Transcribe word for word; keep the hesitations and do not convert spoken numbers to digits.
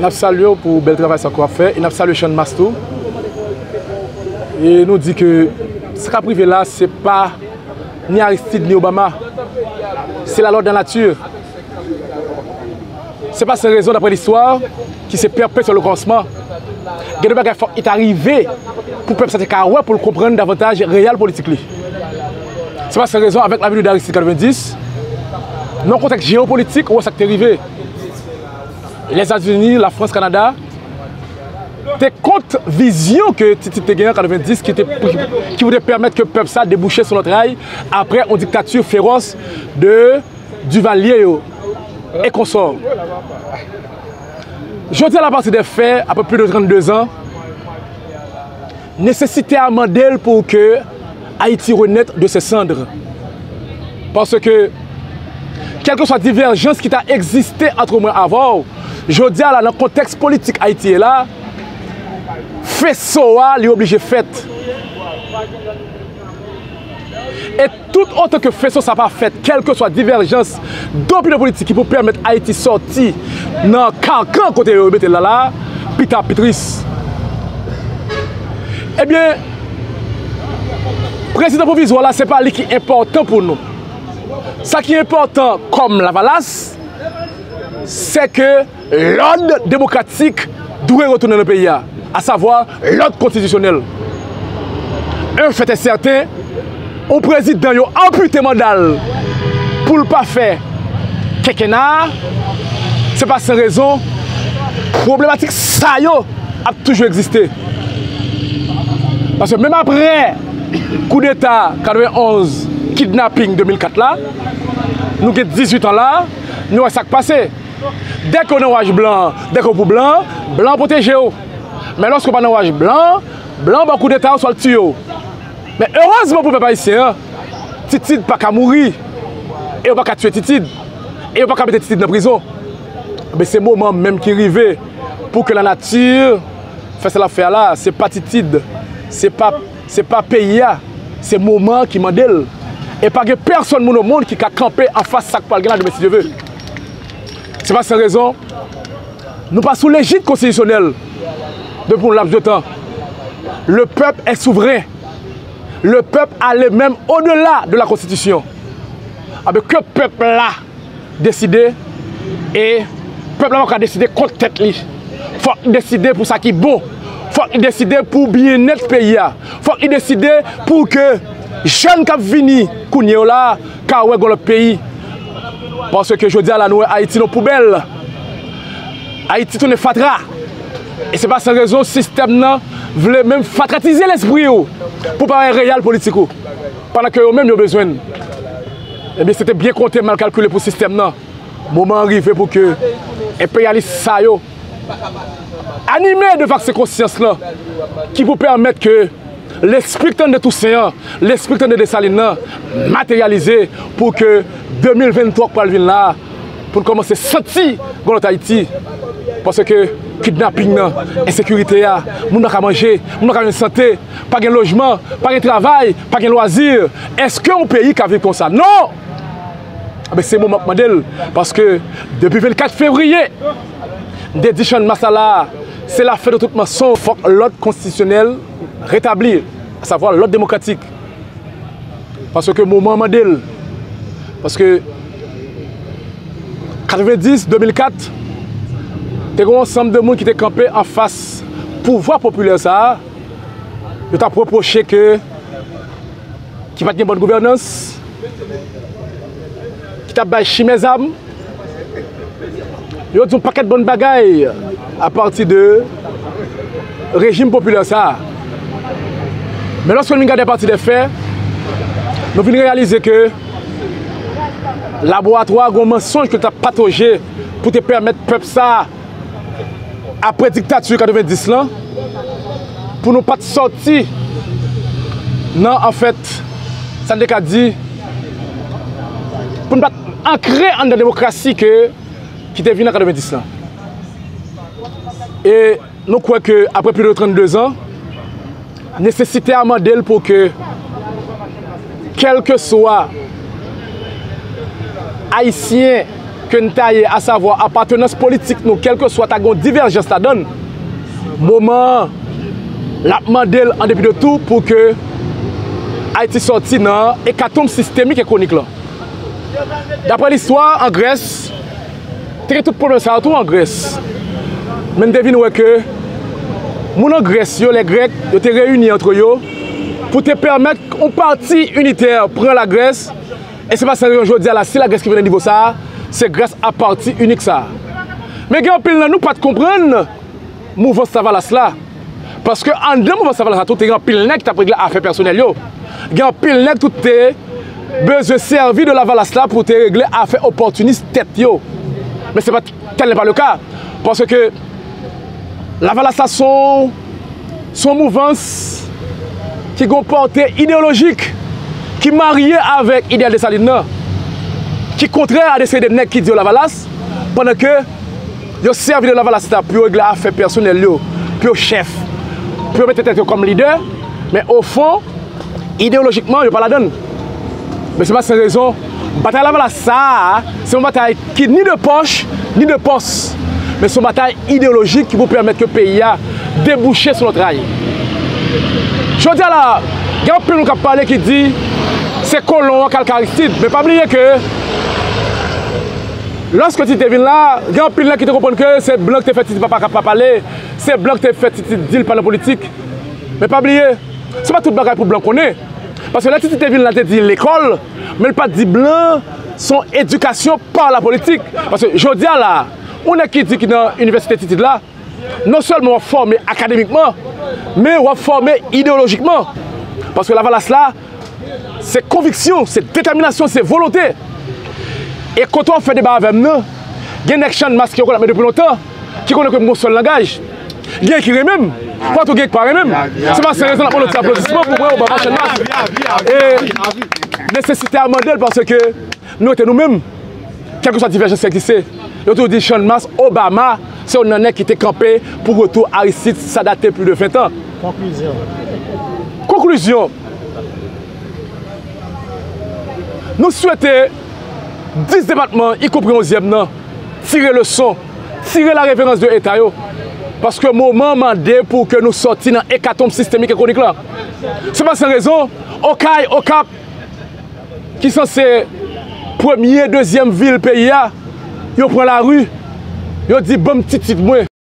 N ap salye w pou bèl travay sa ke w ap fè e n ap salye Channmas tou. E nou di ke sa k ap rive la, se pa ni Aristide ni Obama. Se la lwa de la nati. Se pa san rezon, daprè listwa, ki se pèpèt sou le kòmansman. Gen de bagay fòk li ta rive pou pèp sa te ka wè, pou l konprann davantaj reyèl politik li. Se pa san rezon, avèk lavini de Aristide katrevendis, nan yon kontèks jewopolitik, ou wè sa k te rive. Lèzetazini, Lafrans, Kanada te kont vizyon ke Titid te genyen an katrevendis ki te, ki pou te pèmèt ke pèp sa debouche sou lòt ray apre yon diktati fewòs de Duvalier yo e konsò. Jodi a, la, à partir des faits, après plus de trente-deux ans, nesesite a mande l pou ke Ayiti renèt de ses cendres. Paske, kèlkeswa divèjans ki ta egziste ant mwen avè w, jodi a la, nan kontèks politik Ayiti ye la, feso a, li oblije fèt. E tout otan ke feso sa pa fèt, kèlkeswa divèjans dopinyon politik ki pou pèmèt Ayiti sòti nan kankan kote yo mete l la la, pita pi tris. Ebyen, prezidan pwovizwa la, se pa li ki enpòtan pou nou. Sa ki enpòtan kòm Lavalas, se ke lòd demokratik dwe retounen nan peyi a, asavwa lòd konstitisyonèl. Un fait est certain, yon prezidan yo anpite manda l pou l pa fè kenkena, se pa san rezon pwoblematik sa yo ap toujou egziste. Paske menm apre koudeta katrevenonz, kidnaping de mil kat la, nou gen dizuit an la, nou wè sa k pase. Dèke w nan waj blan, dèke w pou blan, blan pwoteje w. Men lòske w pa nan waj blan, blan ba w koudeta, swa l tiye w. Men erezman pou pèp ayisyen an, Titid pa ka mouri. E yo pa ka tiye Titid. E yo pa ka mete Titid nan prizon. Men se moman menm ki rive pou ke lanati fè sa l ap fè a la. Se pa Titid, se pa, se pa peyi a, se moman an ki mande l. E pa gen pèsonn moun o mond ki ka kanpe anfas sa k pral gen la demen, si Dye ve. Se pa san rezon, nou pa sou lejid konstitisyonèl depi yon laps de tan. Le peuple est souverain. Le peuple ale menm odela de la konstitisyon. Anben, ke pèp la deside, e pèp la pa ka deside kont tèt li. Fòk li deside pou sa ki bon. Fòk li deside pou byennèt peyi a. Fòk li deside pou ke jèn k ap vini kounye yo la ka wè gon lòt peyi. Paske jodi a la, nou wè Ayiti nan poubèl. Ayiti tounen fatra. E se pa san rezon sistèm nan vle menm fatratize lespri w pou pa wè reyèl politik ou. Pandan ke yo menm yo bezwen l. Ebyen, se te byen konte, mal kalkile pou sistèm nan. Moman an rive pou ke enperyalis sa yo anime de vaksen konsyans lan ki pou pèmèt ke lespri k t anndan Tousen an, lespri k t anndan Desalin nan materyalize pou ke de mil venntwa k pral vin la, pou n kòmanse santi gon lòt Ayiti. Paske kidnaping nan, ensekirite a, moun pa ka manje, moun pa ka jwenn sante, pa gen lojman, pa gen travay, pa gen lwazi. Èske yon peyi ka viv konsa? Non! Enben, se moman m ap mande l, paske depi vennkat fevriye, m te di Channmas la, se la fèt de tout mansonj. Fòk lòd konstitisyonèl retabli, asavwa lòd demokratik. Paske moman an mande l. Paske katrevendis, de mil kat, te gen yon ansanm de moun ki te kanpe anfas pouvwa popilè sa a. Yo t ap repwoche ke ki pa t gen bòn gouvènans, ki t ap bay chimè zam. Yo di yon pakèt bòn bagay apati de rejim popilè sa a. Men lòske nou vin gade apati de fè, nou vin reyalize ke laboratwa a gen yon mansonj ke l t ap patoje pou te pèmèt pèp sa a apre diktati katrevendis lan, pou nou pa t sòti nan, anfèt, sa n te ka di, pou n pa t ankre anndan demokrasi ke, ki te vin an katrevendis lan. E nou kwè ke apre plis de trannde zan, nesesite a mande l pou ke, kèlkeswa Ayisyen ke n ta ye, asavwa apartenans politik nou, kèlkeswa, ta gen yon divèjans ladan l, moman an, l ap mande l an depi de tou pou ke Ayiti sòti nan ekatonb sistemik e kwonik lan. Daprè listwa, an Grès, te gen tout pwoblèm sa yo tou an Grès. Men n te vin wè ke moun an Grès yo, lè Grèk, yo te reyini antre yo pou te pèmèt yon pati initè pran Lagrès. E se pa san rezon jodi a la, si Lagrès ki vin nan nivo sa a, se gras a pati inik sa a. Men gen anpil nan nou pa t konprann mouvans Lavalas la. Paske anndan mouvans Lavalas la tou, te gen anpil nèg ki t ap regle afè pèsonèl yo. Gen anpil nèg tou te bezwen sèvi de Lavalas la pou te regle afè opòtinis tèt yo. Men se pa tèlman pa le ka. Paske Lavalas la se yon, se yon mouvans ki gen yon pòte ideyolojik ki marye avèk ideyal Desalin nan, ki kontrè a de seri de nèg ki di yo Lavalas, pandan ke yo sèvi de Lavalas la pou yo regle afè pèsonèl yo, pou yo chèf, pou yo mete tèt yo kòm lidè, men ofon, ideyolojikman, yo pa ladan l. Men se pa san rezon, batay Lavalas sa a, se yon batay ki ni de pòch, ni de pòs. Men se yon batay ideyolojik ki pou pèmèt ke peyi a debouche sou lòt ray. Jodi a la, gen anpil moun k ap pale ki di se kolon an k al ka Aristid. Men pa bliye ke lòske Titi te vin la, gen anpil nèg ki te konprann ke se blan ki te fè Titi pa, pa, pa pale, se blan ki te fè Titi di l pa nan politik. Men pa bliye, se pa tout bagay pou blan konnen. Paske lè Titi te vin la, te di lekòl, men l pa t di blan, se yon edikasyon pa la politik. Paske jodi a la, yon nèg ki di ki nan inivèsite Titid la, non sèlman w ap fòme akademikman, men w ap fòme ideyolojikman. Paske Lavalas la, se konviksyon, se detèminasyon, se volonte. E kote w ap fè deba avè m nan, gen nèg Channmas ki yo konn ap men depi lontan, ki konnen ke m gon sèl langaj. Gen ki renmen m, konn tou gen ki pa renmen m. Se pa san rezon n ap mande yon ti aplodisman pou mwen, Obama Channmas. E nesesite a mande l paske nou rete nou menm. Kèlkeswa divèjans ki egziste, yo toujou di Channmas, Obama, se youn nan nèg ki te kanpe pou retou Aristide, sa date plis de ven tan. Konklizyon. Konklizyon. Nou swete dis depatman, ikonpri onzyèm nan, tire leson, tire la referans de eta yo. Paske moman an mande pou ke nou sòti nan ekatonb sistemik e kwonik lan. Se pa san rezon, Okay, Okap, ki sanse premye, dezyèm vil peyi a, yo pran lari, yo di, "Ban m Titid mwen."